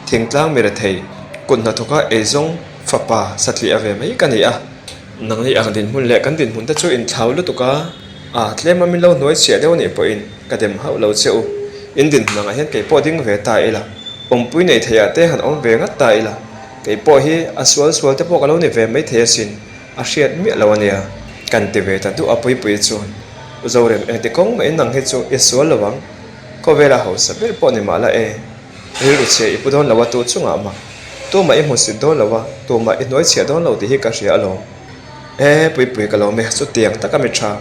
Thingtlang mi rethei, kut hnathawka eizawng fapa satliah ve mai ka ni a. Nangni ang dinhmun leh kan dinhmun te chu inthlau lutuk a, a tlem a min lo hnuai chhiah deuh anih pawhin ka dem hauh lo che u. In dinhmun angah hian kei pawh ding ve ta ila, awmpui nei theiah te han awm ve ngat ta ila, kei pawh hi a sual sual te pawh ka lo ni ve mai thei asin, a hriat miah lo ania. Kan ti ve ta duh a Puipui chuan, U Zorem, engti kawng mah in nang hi chu i sual lo ang, khawvela hausa ber pawh ni mah la e. Rilru chhia i pu dawn lo a tu chungah mah tumah i hmusit dawn lo a, tumah i hnuai chhiah dawn lo tih hi ka hria alawm. E Puipui ka lawm e, chutiang taka mi tha,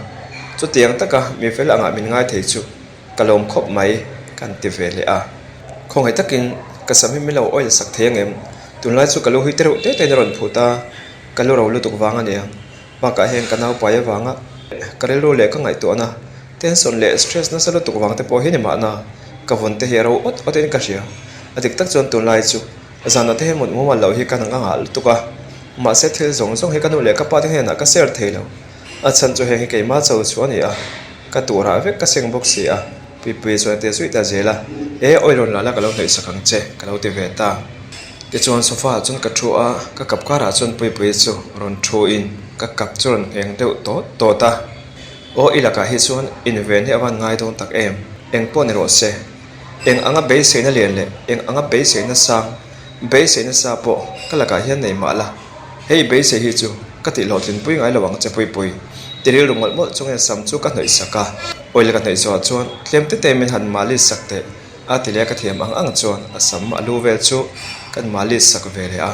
chutiang taka mi fel angah min ngai thei chu ka lawm khawp mai kan ti ve leh a. Khawngaih takin ka sam hi min lo oil sak thei angem? Tunlai chu ka lu hui te reuh te tein a rawn phut a, ka lu ro lutuk vang a nia. Bakah heng ka naupai avanga ka rilru leh ka ngaihtuahna, tension leh stress nasa lutuk vang te pawh hi ni mahna, ka vawn te hi a ro awt awt in ka hria. A dik tak chuan tunlai chu zanah te hian mut mumal loh hi ka nang a ngah lutuk a, mahse thil zawng zawng hi ka nu leh ka pa te hnenah ka share thei lo. A chhan chu heng hi keimah cho chu a ni a, ka turah vek ka seng bawk si a, Puipuia chuan a ti zui ta zel a, E awi rawn la la ka lo hnaihsak ang che ka lo ti ve ta. Tichuan sofa ah chuan ka thu a, ka kap karah chuan Puipuia chu rawn thu in ka kap chu rawn ngheng deuh tawt tawt a. Aw i lakah hi chuan inven hi a van ngai dawn tak em? Eng pawh ni rawh se. Eng anga beiseina lian leh eng anga beiseina sang, beiseina sa pawh ka lakah hian nei mah la. Hei beisei hi chu ka tih hlawhtlinpui ngai lo ang che Puipui. Ti rilru mawlh mawlh chungin sam chu ka hnawih sak a. Oil ka hnawih zawhah chuan tlem te te min han malis sak teh. A ti leh ka thiam ang ang chuan a sam a lu vel chu kan malis sak ve leh a.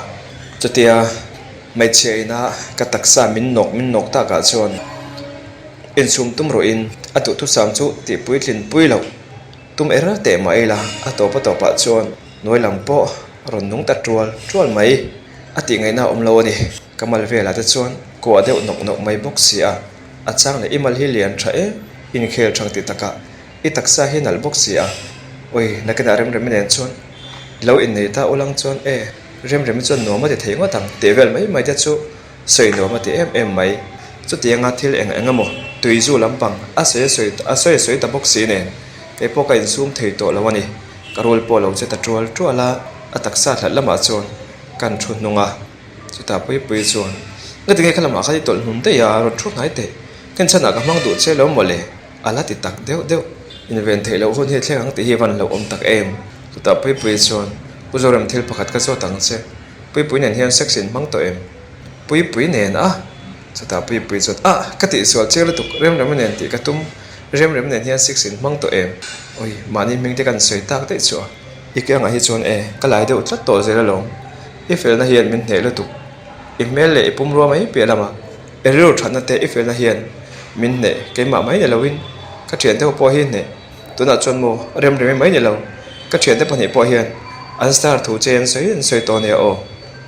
Chutia hmeichhia ina ka taksa min nawk min nawk takah chuan insum tum rawhin a duhthusam chu tihpuitlin pui loh tum er teh mah ila a tawp a tawpah chuan hnuai lam pawh a rawn nung ta tual tual mai. A tih ngaihna a awm lo a ni. Ka mal velah te chuan. Kuah deuh nawk nawk mai bawk si a, a chang leh i mal hi lian tha em? Inkhel thang ti takah i taksa hi nalh bawk si a, ui nakinah Remremi nen chuan lo innei ta ulang chuan e, Remremi chuan nuam a ti thei ngawt ang tih vel mai mai te chu sawi nuam a ti em em mai. Chutianga thil eng eng emaw tui zu lampang a sawi a sawi a sawi a sawi ta bawk si nen kei pawh ka insum thei tawh lo a ni. Ka rul pawh lo che ta tual tual a, a taksa hlat lamah chuan kan thu hnung a. Chutah Puipui chuan, Ngati nge kha lamah khan i tawlh hnum daih a, rawn thu hnai teh. Ken chhanah ka hmang duh che lo mawle, a la ti tak deuh deuh. Inven theih loh hun hi thleng ang tih hi van hlauhawm tak em? Chutah Puipui chuan, U Zorem thil pakhat ka zawt ang che. Puipui nen hian sex in hmang tawh em? Puipui nen a? Chutah Puipui chuan, Ah! Ka tihsual chiang lutuk, Remrema nen tih ka tum. Remrem nen hian sex in hmang tawh em? Awi, mahni hming te kan sawi tak daih chu a. I ke angah hi chuan e, ka lai deuh tlat tawh zel alawm. I felna hian min hneh lutuk. I hmel leh i pumrua mai piah lama i rilru thatna te i felna hian min hneh keimah mai ni loin ka thiante ho pawh hi hneh. Tunah chuan maw remremi mai ni lo ka thiante pahnih pawh hian an star thu che an sawi an sawi tawh nia aw.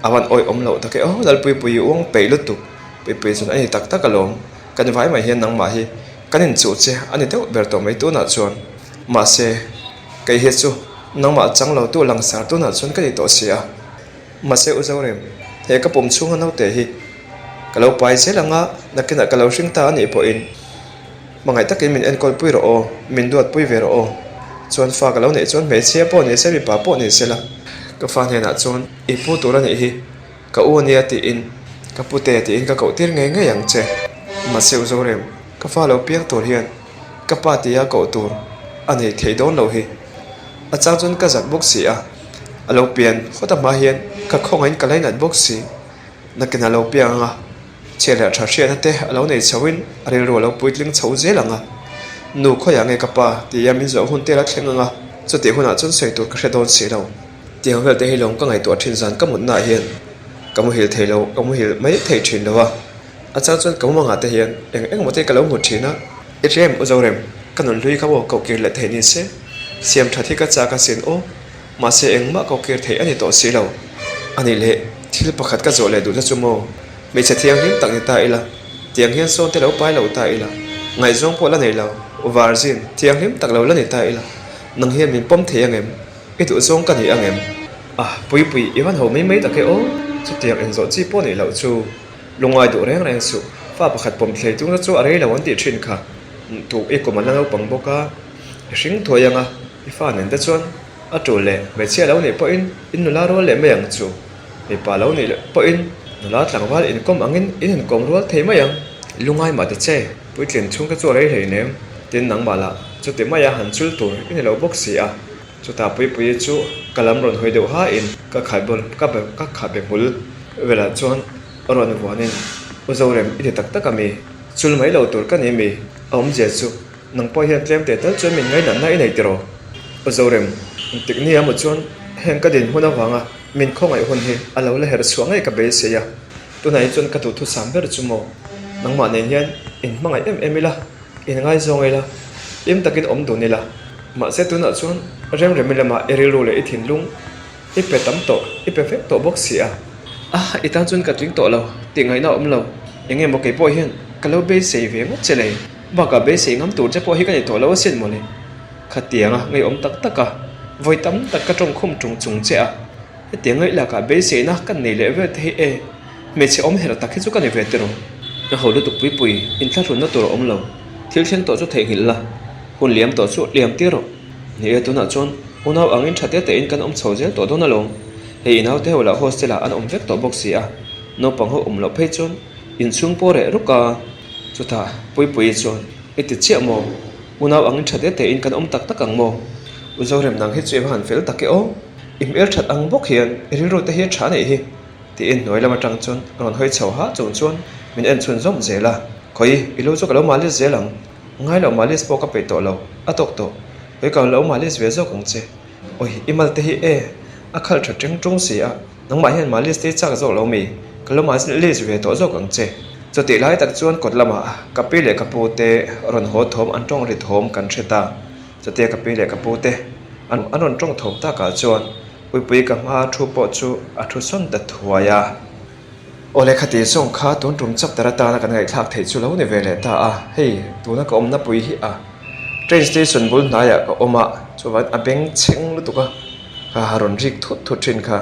A van awih awm loh tak e aw Lalpuipui i uang peih lutuk. Puipui chuan a ni tak tak alawm. Kan vai mai hian nangmah hi kan inchuh che a ni deuh ber tawh mai tunah chuan. Mahse. Kei hi chu nangmah chang lo tu langsar tunah chuan ka ni tawh si a. Mahse U Zorem, he ka pum chhunga naute hi ka lo pai zel ang a, nakinah ka lo hring ta a nih pawhin hmangaih takin min enkawl pui rawh aw, min duat pui ve rawh aw. Chuan fa ka lo neih chuan hmeichhia pawh ni se mipa pawh ni se la, ka fa hnenah chuan i pu tur a nih hi. Ka u ania tiin ka pute tiin ka koh tir ngei ngei ang che. Mahse U Zorem, ka fa lo piang tur hian ka pa tia koh tur a nei thei dawn lo hi. A chang chuan ka zak bawk si a, a lo pian hawt a hma hian ka khawngaihin ka lainat bawk si. Nakin a lo piang ang a, chhiat leh tha hriatna te a lo nei chhoin a rilru a lo puitling chho zel ang a. Nu khawiah nge ka pa tia min zawh hun te la thleng ang a, chutih hunah chuan sawi tur ka hre dawn si lo. Tiang vel te hi lawm ka ngaihtuah thin zan ka mutna ah hian ka muhil thei lo ka muhil mai thei thin lo a, a chang chuan ka mumangah te hian eng eng emaw te ka lo hmu thin a. I hrem u Zorem, ka nun hlui kha maw koh kir leh thei ni se, siam that hi ka chak asin aw, mahse engmah koh kir theih a ni tawh si lo. A nih leh thil pakhat ka zawh leh duhna chu maw, hmeichhe thianghlim tak ni ta ila, tiang hian sawn te lo pai lo ta ila, ngaihzawng pawh la nei lo, virgin thianghlim tak lo la ni ta ila, nang hian min pawm thei angem? I duh zawng ka ni ang em? Ah, Puipui, i van ho mai mai tak e aw. Chutiang inzawh chi pawh nih loh chu. Lungngai duh reng reng suh. Fa pakhat pawm thlei tung chu a rei lo an tih thin kha. Tuk i kum an la naupang bawk a, i hring thuai ang a, i fa nen te chuan a tul leh hmeichhia lo nih pawhin in nula rual leh mai ang chu. Mipa lo nih leh pawhin nula tlangval inkawm angin in inkawm rual thei mai ang. Lungngai mah ta che, puitlin chhungte chu a rei hleinem. Tin, nangmah lah chuti maia han chul tur i ni lo bawk si a. Chutah Puipuii chu ka lam rawn hawi deuh hain ka khaibul ka be ka khabe hmul velah chuan rawn vuanin U Zorem i ti tak tak a mi? Chul mai lo tur ka ni mi? A awmzia chu nang pawh hian tlem teh tal chuan min ngainatna i nei tiraw? U Zorem, engtik ni emaw chuan heng ka dinhmun avanga min khawngaih hun hi a lo la herh chhuah ngei ka beisei a, tunah hi chuan ka duhthusam ber chu maw? Nangmah nen hian inhmangaih em em ila. Inngaizawng ila, hlim takin awm dun ila. Mahse tunah chuan remremi lamah i rilru leh i thinlung i pe tam tawh, i pe vek tawh bawk si a. Ah, i tan chuan ka tling tawh lo, tih ngaihna a awm lo. Eng emaw kei pawh hian ka lo beisei ve ngawt che le. Bakah beisei ngam tur che pawh hi ka ni tawh lo asin mawle. Khatianga ngeiawm tak tak a, vawi tam tak ka tawngkhum tung chung che a. Hetiang ngaih lakah beiseina kan nei leh vel te hi e, hmeichhe awm herh tak hi chu ka ni ve tiraw. Ka ho lutuk puipui, inthlahrunna tur a awm lo. Thil thleng tawh chu theihnghilh la, hun liam tawh chu liam tir rawh. Ni e, tunah chuan unau angin tha te tein kan awm chho zel tawh dawn alawm. Hei i naute ho lah hostel ah an awm vek tawh bawk si a, naupang ho awm loh phei chuan inchhung pawh reh ruk a. Chutah Puipuii chuan, I ti chiah maw? Unau angin tha te tein kan awm tak tak ang maw? U Zorem nang hi chu i va han fel tak e aw. I hmel that ang bawk hian i rilru te hi a tha anih hi tiin hnuai lam atang chuan a rawn hawi chho ha chung chuan min en chhun zawm zel a, Khawi i lu chu ka lo malis zel ang, ngai loh malis pawh ka peih tawh lo, a tawk tawh, khawi ka lo malis ve zawk ang che, awi i mal te hi e a khalh tha teng tung si a, nangmah hian malis te i chak zawk lo mi, ka lo malis ve tawh zawk ang che. Chutih lai tak chuan kawt lamah ka pi leh ka pu te rawn haw thawm an tawng ri thawm kan hre ta. Chutia ka pi leh ka pu te an an rawn tawng thawm takah chuan Puipui ka hma thu pawh chu a thu sawn ta thuai a. Awle khati zawng kha tun tum chapter atana kan ngaihthlak theih chu lo ni ve leh ta a, hei tuna ka awmna pui hi a train station bul hnaiah ka awm a, chuvangin a beng chheng lutuk a, ka rawn rik thut thut thin kha.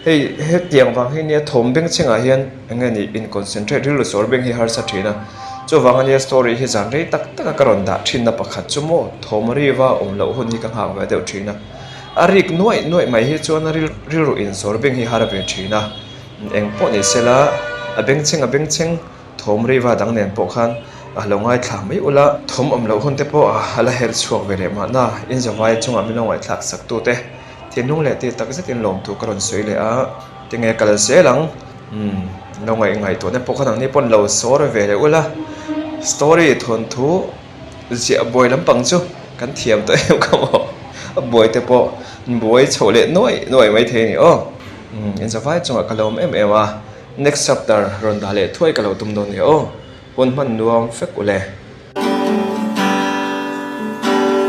Hei hetiang vang hi nia thawm beng chhengah hian eng nge ni in concentrate rilru sawr beng hi harsa thin a, chuvang ania story hi zan rei tak tak a ka rawn dah thinna pakhat chu maw thawm riva awm loh hun hi ka nghak ve deuh thin a, a rik nuaih nuaih mai hi chuan a rilru in sawr beng hi har ve thin a. Eng pawh ni sela, a bengchheng a bengchheng thawm riva dang nen pawh khan a lo ngaithla mai ula, thawm awm loh hun te pawh a la her chhuak ve leh mahna, in zavai chungah min lo ngaihthlak sak tu te thinlung leh tih tak zetin lawmthu ka rawn sawi leh a, tinge kal zel ang, umm lo ngaih ngaihtuahna pawh khan ang ni pawn lo sawr ve leh ula, story thawnthu. Ziah buai lampang chu kan thiam tawh em kha maw? A buai te pawh buai chhoh leh nuaih nuaih mai thei a ni aw. In zavai chungah ka lo awm em em a, next chapter rawn dah leh thuai ka lo tum dawn nia aw. Hun hman nuam fek u le.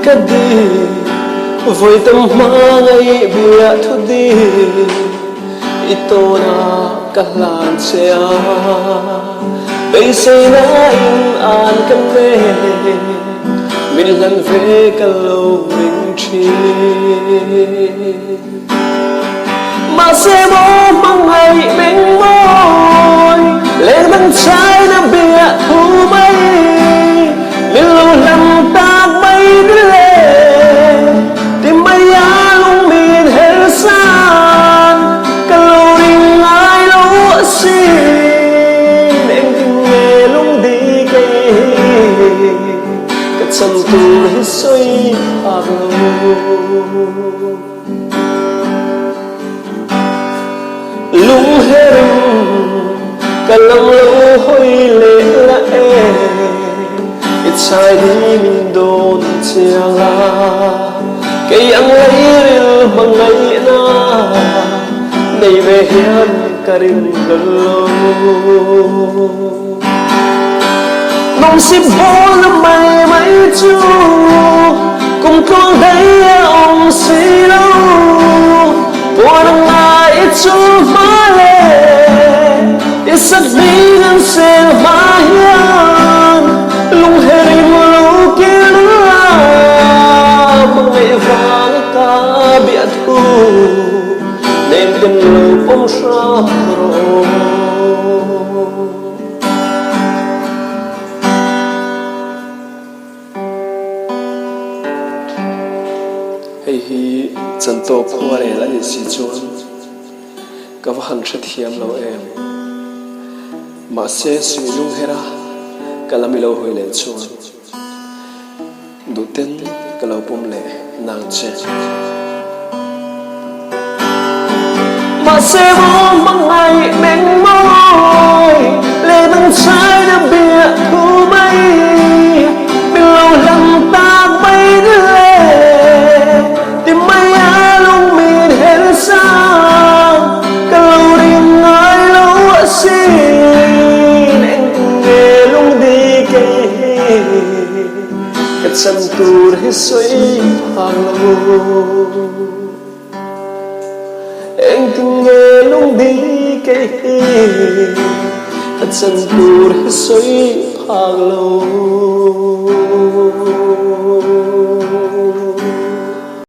Ka di vawi tam hma ngaih bia thu di i tawn a ka hlan che a. Beiseina in an ka nei, min hlan ve ka lo ring thin. Mahse maw hmangaih meng mawi, leng dang chaina bia thu mai, min lo hlan tak mai ni le, ti mai a lung min her san, ka lo ring ngai lo asin. Engtin nge lungdi kei hi ka chan tur hi sawi phak lo. Lungherin ka lam lo hawi leh la e, i chhai hi min dawn chiang a, kei ang leiril hmangaihna nei ve hian ka ring hlawlh lo. Nawmsip bawlna mai mai chu kum tluang hlei a awm si lo. Puan a ngai i chul hma le i sakhming an sel hma hian lungher i mu lo kir la hmangaih vang i ka biahthu nem ten lo pawm hram rawh. Hei hi chantawk khuarel a nih si chuan ka va han hrethiam lo em. Mahse suihlung hera ka lam i lo hawi leh chuan Duhten ka lo pawm leh nang che. Mahse maw hmangaih meng mawi leh dang chhaina bia thu mai min lo hlang tak mai ni le ti mai a lung min hel sang ka lo ring ngai lo asin engtin nge lungdi kei hi. Ka chan tur hi sawi phak lo. Engtin nge lungdi kei hi ka chan tur hi sawi phak lo.